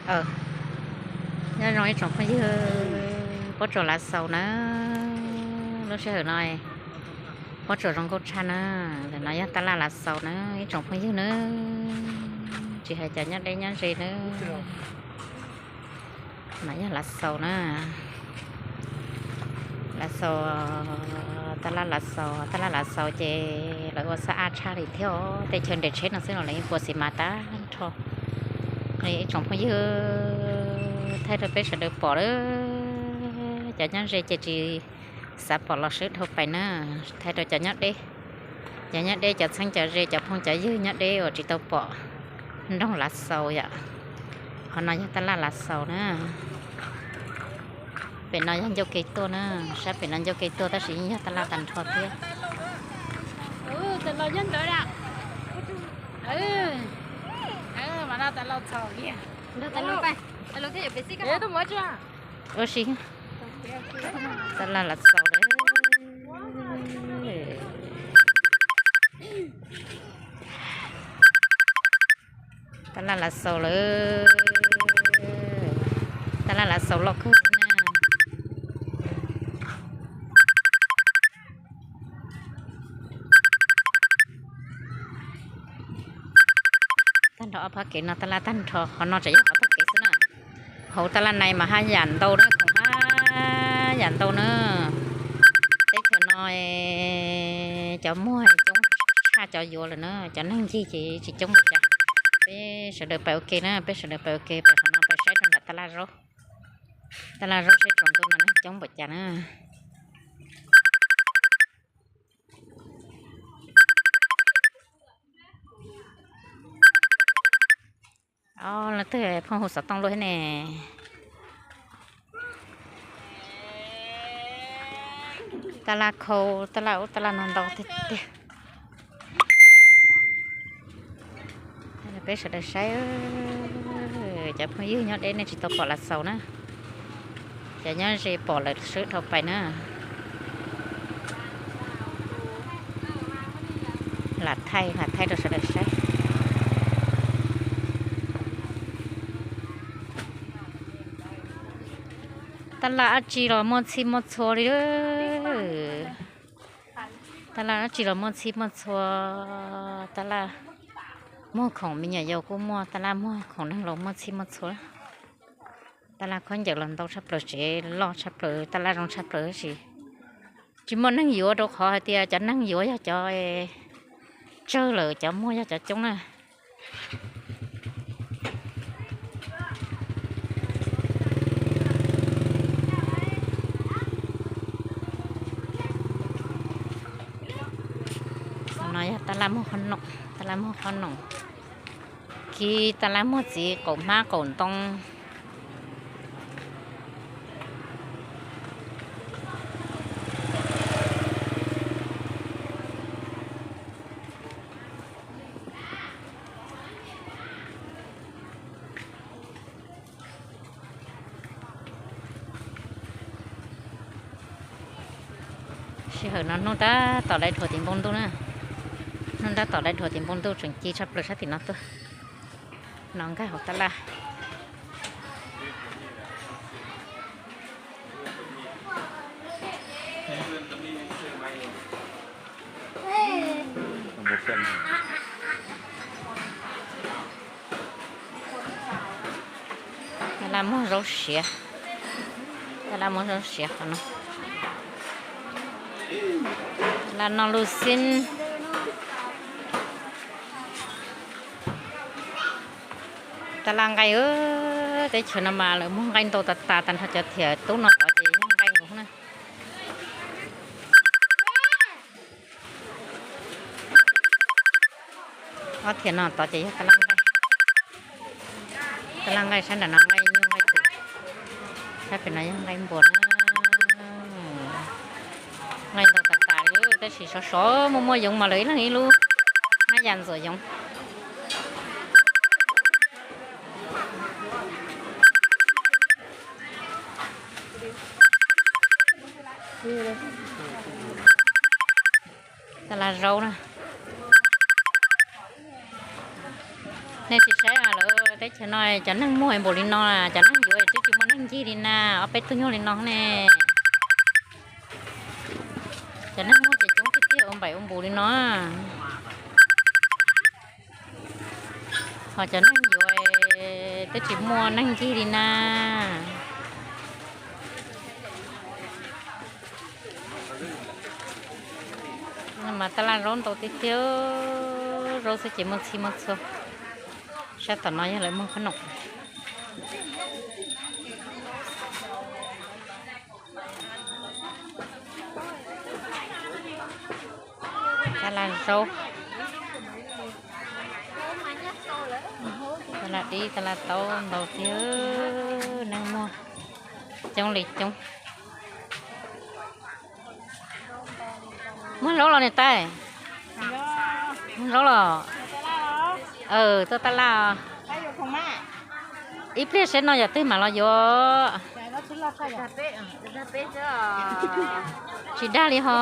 Nyob zoo ib tsoom phooj ywg, pob tsuas Lav Xaus na, lub sij hawm no pob tsuas zoo nkauj tshaj na. Ntawm no yog taj laj Lav Xaus na ib tsoom phooj ywg na, tsis hais cov nyob deb nyob ze na. No yog Lav Xaus na. Lav Xaus, taj laj Lav Xaus, taj laj Lav Xaus ces lawv ua xab ab tshaj li thiab os. Tej chaw nres tsheb no xwb los lawv yeej pua xis mas tag nrho. Ib tsoom phooj ywg, thaij rau peb sawv daws pom lawm. Cov nyob ze ces tsis xav pom los swb dhau pais na. Thaij rau cov nyob deb, cov nyob deb, cov txheeb cov ze, cov phooj cov ywg nyob deb uas tsis tau pom nroog Lav Xaus yom. Qhov no yog taj laj Lav Xaus na. Pem no yog ncauj ke tuaj na, sab pem no ncauj ke tuaj tab sis yeej yog taj laj tag nrho thiab. Ua si, taj laj Lav Xaus lawm. Taj laj Lav Xaus lawm. Taj laj Lav Xaus loj kawg na. Tag nrho ob phab kev no taj laj tag nrho, qhov no tseem yog qhov taug kev xwb na. Hauv taj laj nais mas haj yam ntau na, khoom haj yam ntau na. Teb chaws no cov muag coob tshaj cov yuav lawm na, cov neeg ncig ces tsis coob npaum cas. Peb sawv daws pais ua ke na, peb sawv daws pais ua ke, pais qhov no pais saib rau nram taj laj zaub. Taj laj zaub seb tsaus ntuj no neeg coob npaum cas na. Ob leej twg phooj hu xov tooj luaj thiab ne. Taj laj khau, taj laj ub taj laj no ntau tiag tiag. Peb sawv daws saib, cov phooj ywg nyob deb nej tsis tau pom Lav Xaus na. Cov nyob ze pom lawm swb dhau pais na. Lam thaij, lam thaij rau sawv daws saib. Taj laj dab tsi los muaj txhij muaj txhua li. Taj laj dab tsi los muaj txhij muaj txhua. Taj laj muag khoom me nyuam yaus kuj muaj, taj laj muag khoom neeg laus muaj txhij muaj txhua. Taj laj khaub ncaws los ntau tshaj plaws, tsev loj tshaj plaws, taj laj zoo tshaj plaws tab sis tsis muaj neeg yuav rau qhov hais tias cov neeg yuav yog cov tsawg lawm, cov muag yog cov coob na. No yog taj laj muag qhob noom, taj laj muag qhob noom, khi taj laj muag txiv qaum hmab qaum ntoo. Sij hawm no hnub tab tom dai dhuav tim npoo ntuj na. Hnub tab tom dai dhuav tim npoo ntuj tseem ci tshaj plaws sab tim no tuaj. No nqaij hauv taj laj. Taj laj muag zaub siav, taj laj muag zaub siav qhov no. Laj noj luj xib. Taj laj nqaij, teb chaws no mas lawv muag nqaij ntau tas tas, tag nrho cov thiam tub no tod ces yog nqaij nkaus na. Ob thiam no tod ces yog taj laj nqaij. Taj laj nqaij sab nram no nqaij nyuj nqaij twm, sab pem no yog nqaij npua na. Nqaij ntau tas tas li tab sis sov sov muaj muaj yoov mas lawv ib leeg ib lub hmab ya ntxuam yoov. Taj laj zaub na. Nej sim saib lawv teb chaws no cov neeg muag npaum li no, cov neeg yuav twb tsis muaj neeg ncig li na, ob peb tug nyuag li no ne. Cov neeg muag ces coob tiag tiag ua npaim ua npus li no. Ho cov neeg yuav twb tsis muaj neeg ncig li na. Mas tab laj zaub ntau tiag tiag, zaub xwb ces muaj txhij muaj txhua. Sab tom no yog lawv muag qhob noom. Tab laj zaub, tab laj dib, tab laj taub ntau tiag, neeg muag coob li coob. Muag zaub los niam tais? Muag zaub los? Tuaj tab laj. Ib pliag saib no yam twg mam los yuav. Tsis dag li ho.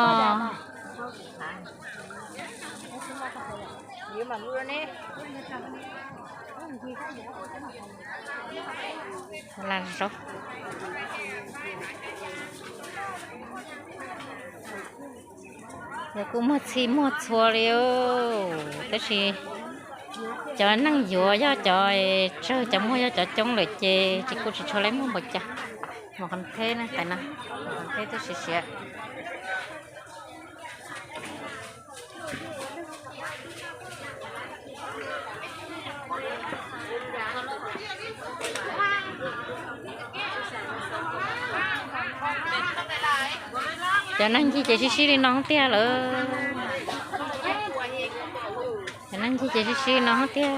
Tab laj zaub. Lawv kuj muag txhij muag txhua li, tab sis cov neeg yuav yog cov tsawg, cov muag yog cov coob lawm ces tsis kuj tsis tshua laib muag npaum cas. Mus qhov theb na, tais na, mus qhov theb twb siav siav. Cov neeg ncig ces sib sib li no tiag lawm. Cov neeg ncig ces sib sib li no tiag.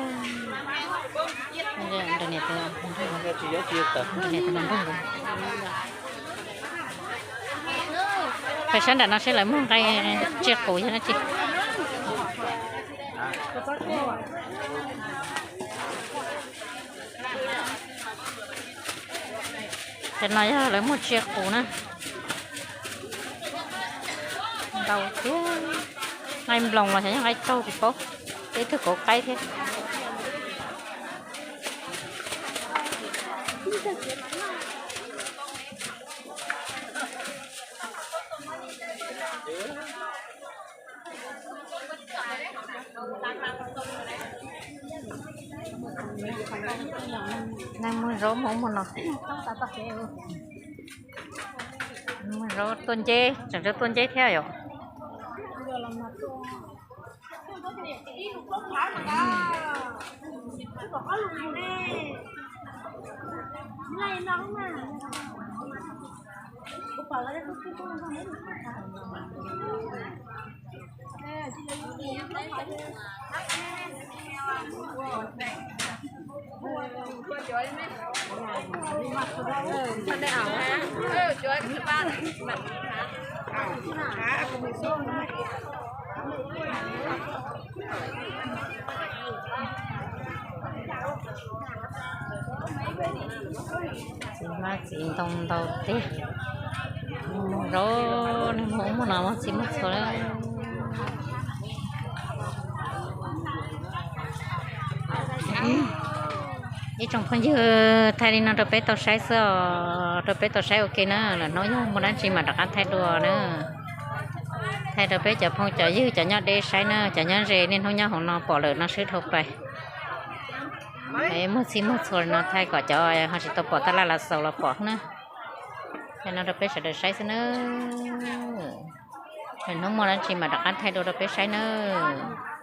Pais sab nram no seb lawv muag nqaij tsiaj qus yog dab tsi. Cov no yog lawv muag tsiaj qus na. Ntau tiag. Nqaij nploos los xyov yog nqaij tsaug tsis paub, ib tug kauv qaib thiab. Neeg muag zaub muag ub muag no. Muag zaub tuaj nceb, tseem tuaj nceb thiab yom. Txiv hmab txiv ntoo ntau tiag. Zaub neeg muag ub muag no muag txhij muag txhua lawm. Ib tsoom phooj ywg, thaij li no rau peb tau saib xwb os, rau peb tau saib ua ke na, lwm hnub yog muaj dab tsi mam rov qab thaij dua na. Thaij rau peb cov phooj cov ywg cov nyob deb saib na, cov nyob ze niaj hnub nyob hauv no pom lawm no swb dhau pais. Muag txhij muag txhua li no thaij kom cov ho tsis tau pom tab laj los xaus los pom na. Thaij no rau peb sawv daws saib xwb na. Lwm hnub muaj dab tsi mam rov qab thaij dua rau peb saib nawb.